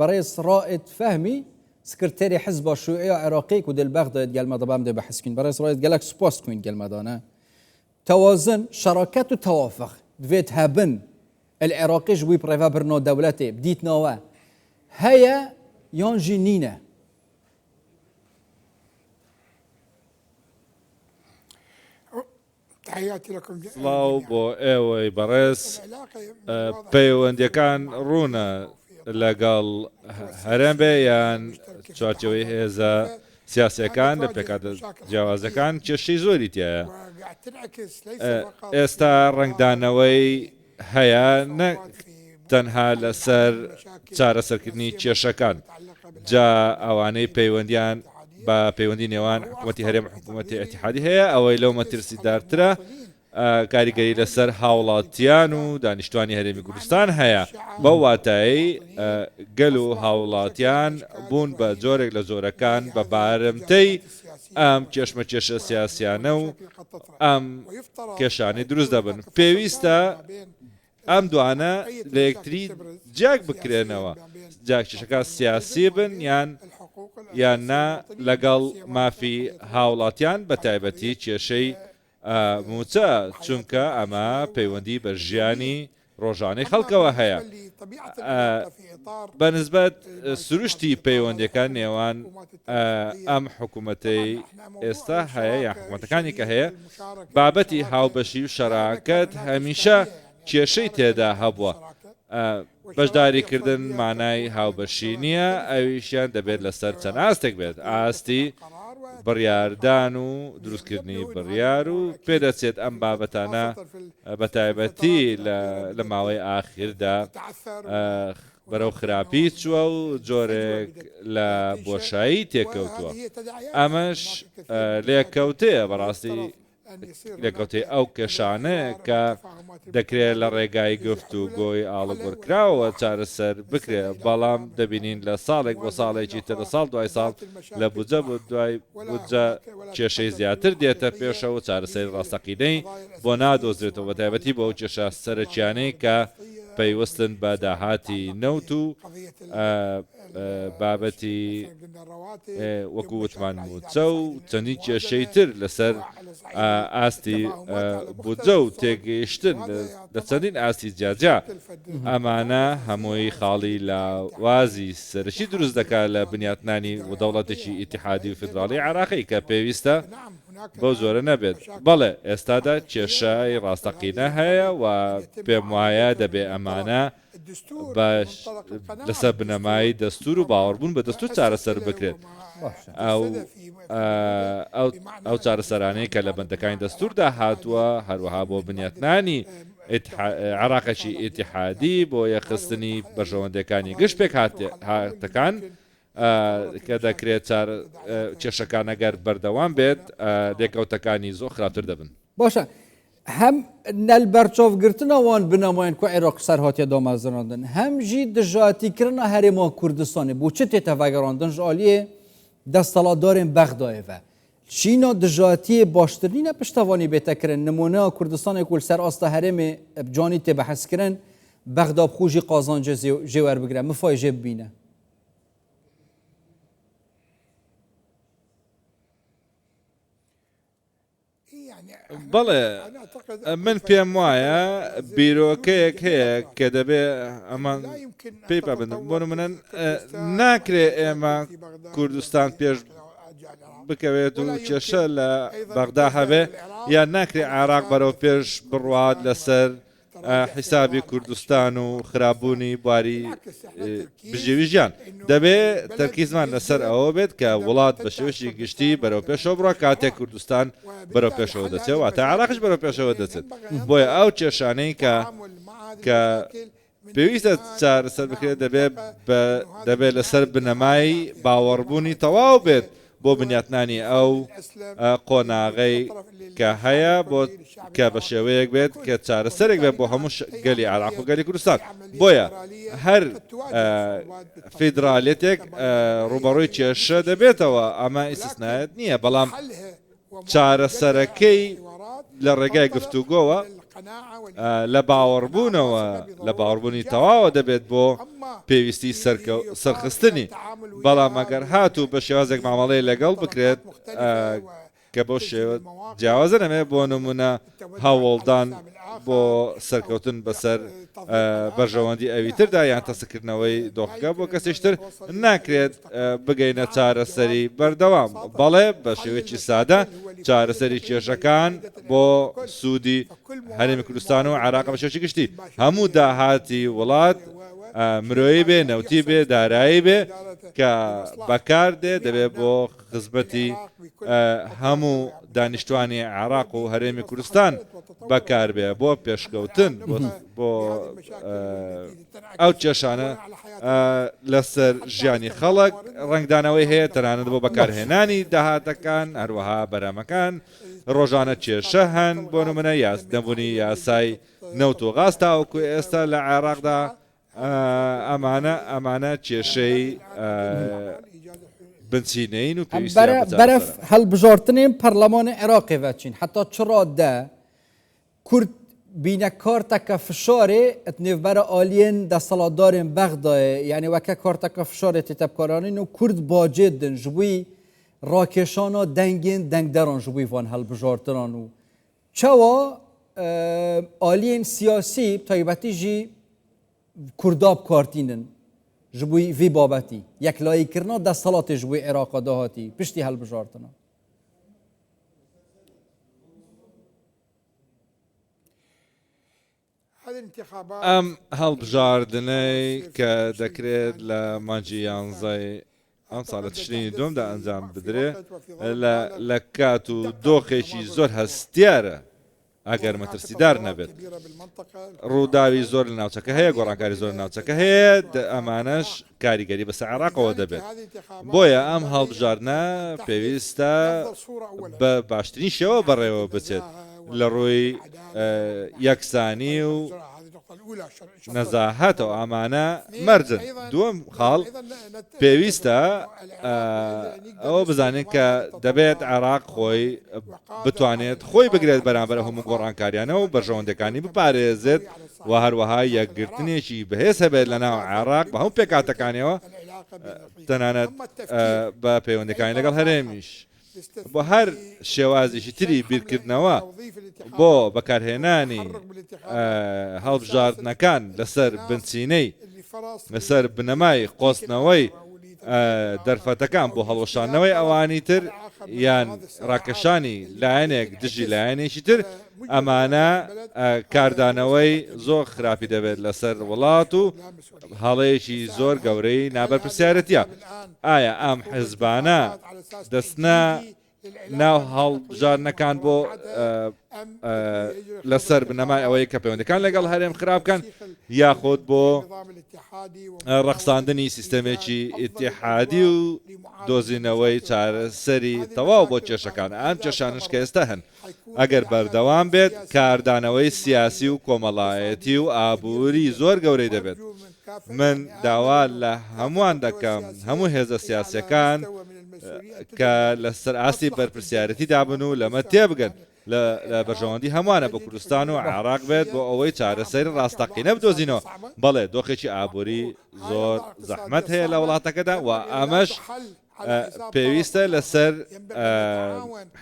بەڕێز ڕائد فەهمی سکرتێری حزبا شیوعیە عێراقی کو دل بەغدایت گەل مەدە بەم دێ بەحس کوین بەڕێز ڕائد گەلەک سوپاس کوین گەل مەدانە تەوازن شەراکەت و تەوافق دڤێت هەبن ال عێراقیش بووی پڕێڤە برنا دەولەتێ بدیتناوە هەیە یان ژی نینە. سڵاو بۆ ئێوەی بەڕێز، پەیوەندیەکان ڕوونە لەگەڵ هەرێم بێ یان چوارچێوەی هێزە سیاسیەکان لە پێکهاتە جیاوازەکان کێشەی زۆری تایە ئێستا ڕەنگدانەوەی هەیە نەک تەنها لەسەر چارەسەرکردنی کێشەکان، جا ئەوانەی پەیوەندیان بە پەیوەندی نێوان حکوومەتی هەرێم و حکوومەتی ئیتیحادی هەیە، ئەوەی لەو مەترسیدارترە کاریگەری لەسەر هاوڵاتیان و دانیشتوانی هەرێمی کوردستان هەیە، بەو واتایەی گەل و هاوڵاتیان بوون بە جۆرێک لە جۆرەکان بە بارمتەی ئەم کێشمەکێشە سیاسیانە و ئەم کێشانەی دروست دەبن پێویستە ئەم دوانە لە یەکتری جیاک بکرێنەوە جا کێشەکان سیاسی بن یان یان نا لەگەڵ مافی هاوڵاتیان بە تایبەتی کێشەی مووچە چونکە ئەمە پەیوەندی بە ژیانی ڕۆژانەی خەڵکەوە هەیە بە نسبەت سروشتی پەیوەندیەکان نێوان ئەم حکوومەتەی ئێستا هەیە یان حکوومەتەکانی کە هەیە بابەتی هاوبەشی و شەراکەت هەمیشە کێشەی تێدا هەبووە بەشداریکردن مانای هاوبەشی نییە، ئەویشیان دەبێت لەسەر چەند ئاستێک بێت، ئاستی بڕیاردان و دروستکردنی بڕیار و پێدەچێت ئەم بابەتانە بەتایبەتی لە ماوەی ئاخیردا بەرەو خراپی چووە و جۆرێک لە بۆشایی تێکەوتووە، ئەمەش لێکەوتەیە بەڕاستی. لێکەوتەی ئەو کێشانەیە کە دەکرێت لە ڕێگای گفتوگۆی ئاڵوگۆڕکراوەوە چارەسەر بکرێت، بەڵام دەبینین لە ساڵێک بۆ ساڵێکی تر، ساڵ دوای ساڵ، لە بودجە بۆ دوای بودجە کێشەی زیاتر دێتە پێشەوە و چارەسەری ڕاستەقینەی بۆ نادۆزرێتەوە، بەتایبەتی بۆ ئەو کێشە سەرەکیانەی کە پەیوەستن بە داهاتی نەوت و بابەتی وەکو وتمان مووچە و چەندین کێشەی تر لەسەر ئاستی بودجە و تێگەیشتن لە چەندین ئاستی جیاجیا ئەمانە هەمووی خاڵی لاوازی سەرەکی دروست دەکات لە بنیاتنانی دەوڵەتێکی ئیتیحادی و فیدراڵی عێراقی کە پێویستە بەو جۆرە نەبێت. بەڵێ ئێستادا کێشەی ڕاستەقینە هەیە و پێموایە دەبێ ئەمانە بە لەسەر بنەمای دەستور و باوەڕبوون بە دەستور چارەسەر بکرێت. ئەو ئەو چارەسەرانەی کە لە بەندەکانی دەستوردا هاتووە، هەروەها بۆ بنیاتنانی عێراقێکی ئیتیحادی بۆ یەکخستنی بەرژەوەندییەکانی گشت پێکهاتەکان کە دەکرێت کێشەکان ئەگەر بەردەوام بێت لێکەوتەکانی زۆر خراپتر دەبن. باشە هەم نەلبەرچاوگرتنا وان بنەمایەن کو عێراق سەر هاتیە دامەزراندن هەم ژی دژایەتیکردنا هەرێما کوردستانێ بۆ چ تێتە ڤەگەڕاندن ژ ئالیێ دەستەڵاتدارێن بەغدایێ ڤە چینا دژایەتیێ باشتر نینە پشتەوانی بێتە کرن نمونە کوردستانێ کو لسەر ئاستە هەرێمێ بجانی تێ بەحس کرن بەغدا بخوژی قازانجێ ژێ وەربگرە مفای ژێ ببینە. بەڵێ من پێم وایە بیرۆکەیەک هەیە کە دەبێ ئەمان پێی پابەند بۆ نمونە ناکرێ ئێمە کوردستان پێش بکەوێت و کێشە لە بەغدا هەبێ یان ناکرێ عێراق بەرەو پێش بڕوات لەسەر حیسابی کوردستان و خراپبوونی بواری بژێوی ژیان. دەبێ تەرکیزمان لەسەر ئەوە بێت کە وڵات بە شێوەیەکی گشتی بەرەو پێشەوە بڕوا، کاتێک کوردستان بەرەو پێشەوە دەچێت واتە عێراقیش بەرەو پێشەوە دەچێت. بۆیە ئەو کێشانەی کە کە پێویستە چارەسەر بکرێت دەبێ بە دەبێ لەسەر بنەمای باوەڕبوونی تەواو بێت بۆ بنیاتنانی ئەو قۆناغەی کە هەیە بۆ کە بە شێوەیەک بێت کە چارەسەرێک بێت بۆ هەموو گەلی عێراق و گەلی کوردستان بۆیە هەر فیدرالیەتێک ڕووبەڕووی کێشە دەبێتەوە ئەمە ئیسیسنایەت نییە بەڵام چارەسەرەکەی لە ڕێگای گفتوگۆوە. لە باوەڕبوونەوە، لە باوەڕبوونی تەواوە دەبێت بۆ پێویستی سەرخستنی، بەڵام ئەگەر هاتوو بە شێوازێک مامەڵەی لەگەڵ بکرێت کە بەو شێوە جیاوازە نەبێت، بۆ نموونە هەوڵدان بۆ سەرکەوتن بەسەر بەرژەوەندی ئەوی تردا یان تەسککردنەوەی دۆخەکە بۆ کەسێکی تر، ناکرێت بگەینە چارەسەری بەردەوام. بەڵێ بە شێوەیەکی سادە چارەسەری کێشەکان بۆ سوودی هەرێمی کوردستان و عێراق بە شێوەیەکی گشتی هەموو داهاتی وڵات مرۆیی بێ، نەوتی بێ، دارایی بێ کە بەکاردێ دەبێ بۆ خزمەتی هەموو دانیشتوانی عێراق و هەرێمی کوردستان بەکاربێ بۆ پێشکەوتن بۆ ئەو کێشانە لەسەر ژیانی خەڵک ڕەنگدانەوەی هەیە تەنانەت بۆ بەکارهێنانی داهاتەکان هەروەها بەرهەمەکان ڕۆژانە کێشە هەن بۆ نمونە یاس نەبوونی یاسای نەوت و غاز تاوەکو ئێستا لە عێراقدا ئەمانە ئەمانە کێشەی بنچینەیین و پێویستیان بە بەرەف چارەسەرە. هەڵبژارتنێن پەرلەمانێ عێراقێ ڤە چین حەتا چ ڕادە کورد بینە کارتەکە فشارێ ت نێڤبەرە ئالیێن دەسەڵاتدارێن بەغدایێ یعنی وەکە کارتەکە فشارێ تێتە بکارانین و کورد باجێ دن ژبووی ڕاکێشانە دەنگێن دەنگدەران ژبووی ڤان هەڵبژارتنان و چاوا ئالیێن سیاسی تایبەتی ژی کوردا بکارتینن ji bo vî babetî yeklayîkirina desthilatê ji bo Iraqa dahatî piştî hilbijartina. ئەم هەڵبژاردنەی کە دەکرێت لە مانگی یانزەی ئەمساڵ لە تشرینی دووەمدا ئەنجام بدرێ لە کات و دۆخێکی زۆر هەستیارە ئەگەر مەترسیدار نەبێت. ڕووداوی زۆر لە ناوچەکە هەیە، گۆڕانکاری زۆر لە ناوچەکە هەیە، ئەمانەش کاریگەری بەسەر عێراقەوە دەبێت. بۆیە ئەم هەڵبژاردنە پێویستە بە باشترین شێوە بەڕێوە بچێت لە ڕووی یەکسانی و نەزاهەتەوە ئەمانە مەرجن. دووەم خاڵ پێویستە ئەوە بزانین کە دەبێت عێراق خۆی بتوانێت خۆی بگرێت بەرامبەر هەموو گۆڕانکاریانە و بەرژەوەندەکانی بپارێزێت و هەروەها یەکگرتنێکی بەهێز هەبێت لە ناو عێراق بە هەموو پێکهاتەکانیەوە تەنانەت بە پەیوەندەکانی لەگەڵ هەرێمیش. بۆ هەر شێوازێکی تری بیرکردنەوە بۆ بەکارهێنانی هەڵبژاردنەکان لەسەر بنچینەی لەسەر بنەمای قۆستنەوەی دەرفەتەکان بۆ هەڵوەشاندنەوەی ئەوانی تر یان ڕاکێشانی لایەنێک دژی لایەنێکی تر ئەمانە کاردانەوەی زۆر خراپی دەبێت لەسەر وڵات و هەڵەیەکی زۆر گەورەی نابەرپرسیارەتیە. ئایا ئەم حزبانە دەچنە ناو هەڵبژاردنەکان بۆ لەسەر بنەمای ئەوەی کە پەیوەندەکان لەگەڵ هەرێم خراپ بکەن یاخود بۆ ڕەخساندنی سیستەمێکی ئیتیحادی و دۆزینەوەی چارەسەری تەواو بۆ کێشەکان ئەم کێشانەش کە ئێستا هەن ئەگەر بەردەوام بێت کاردانەوەی سیاسی و کۆمەڵایەتی و ئابووری زۆر گەورەی دەبێت. من داوا لە هەمووان دەکەم، هەموو هێزە سیاسیەکان کە لەسەر ئاستی بەرپرسیارێتیدا بن و لەمە تێبگەن لە بەرژەوەندی هەمووانە بۆ کوردستان و عێراق بێت بۆ ئەوەی چارەسەری ڕاستەقینە بدۆزینەوە. بەڵێ دۆخێکی ئابووری زۆر زەحمەت هەیە لە وڵاتەکەدا و ئەمەش پێویستە لەسەر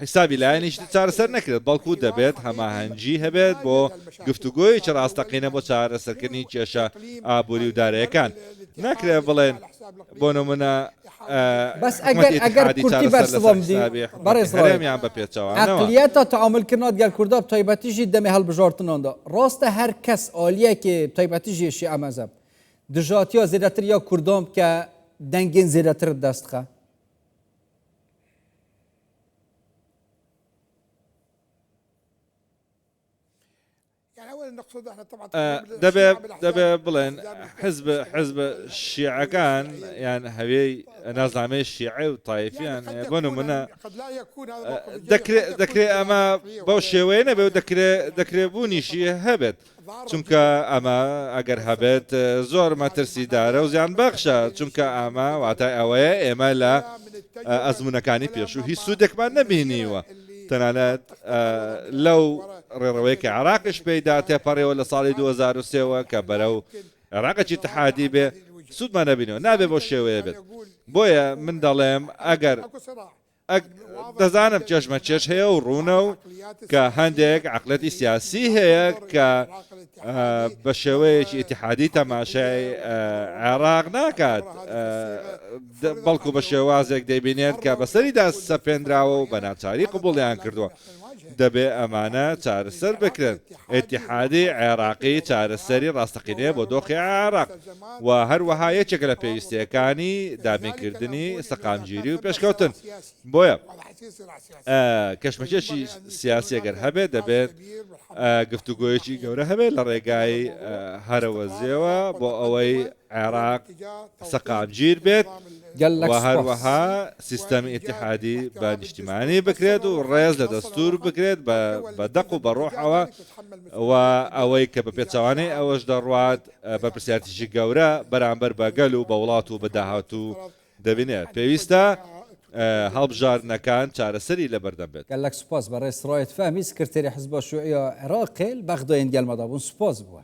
حیسابی لایەنێکی تر چارەسەر نەکرێت، بەڵکو دەبێت هەماهەنگی هەبێت بۆ گفتوگۆیەکی ڕاستەقینە بۆ چارەسەرکردنی کێشە ئابووری و دارایەکان. ناکرێت بڵێن بۆ نمونە بەس حکومەتی ئەگەر ئەگەر ئیتیحادی کورتی چارەسەر لەسەر بەرسڤم دی حیسابی حکومەتی بەڕێز هەرێم ڕایق یان بە پێچەوانەوە. عەقلیەتا تەعامولکردنا گەل کوردا bi taybetî jî demê hilbijartinan de rast e her kes aliyekê bi taybetî jî şîe mezheb Dijatiya zêdetir ya Kurdan bike dengên zêdetir bi dest dixe. دەبێ دەبێ بڵێن حزب حزب شیعەکان یان هەوێی نازنامەی شیعە و تایفیان هەیە بۆ نمونە دەکرێ دەکرێ ئەمە بەو شێوەیە نەبێ و دەکرێ دەکرێ بوونیشی هەبێت چونکە ئەمە ئەگەر هەبێت زۆر مەترسیدارە و زیانبەخشە، چونکە ئەمە واتای ئەوەیە ئێمە لە ئەزموونەکانی پێشوو هیچ سوودێکمان نەبینیوە. تەنانەت لەو ڕێڕەوەی کە عێراقیش پێیدا تێپەڕیەوە لە ساڵی 2003 وە کە بەرەو عێراقێکی ئیتحادی بێ سوودمان نەبینەوە نابێ بەو شێوەیە بێت بۆیە من دەڵێم ئەگەر دەزانم کێشمە کێش هەیە و ڕوونە و کە هەندێک عقلەتی سیاسی هەیە کە بە شێوەیەکی ئیتحادی تەماشای عێراق ناکات بەڵکو بە شێوازێک دەیبینێت کە بەسەریدا سەپێنراوە و بە ناچاری قبوڵیان کردووە. دەبێ ئەمانە چارەسەر بکرێن. ئیتیحادی عێراقی چارەسەری ڕاستەقینەیە بۆ دۆخی عێراق و هەروەها یەکێکە لە پێویستییەکانی دابینکردنی سەقامگیری و پێشکەوتن. بۆیە کەشمەکێشی سیاسی ئەگەر هەبێت دەبێت گفتوگۆیەکی گەورە هەبێت لە ڕێگای هەرەوەزیەوە بۆ ئەوەی عێراق سەقامگیر بێت و هەروەها سیستەمی ئیتیحادی بە نیشتیمانی بکرێت و ڕێز لە دەستور بکرێت بە دەق و بە ڕۆحەوە و ئەوەی کە بە پێچەوانەی ئەوەش دەڕوات بەرپرسیارێتیی گەورە بەرامبەر بە گەل و بە وڵات و بە داهاتوو دەبینێت. پێویستە هەڵبژاردنەکان چارەسەری لەبەردەم بێت. گەلەک سوپاس بەڕێز ڕایەت فەهمی سکرتێری حزبا شیوعیە عێراقێ لە بەغدایێن گەلمەدا بوون سوپاس بووە.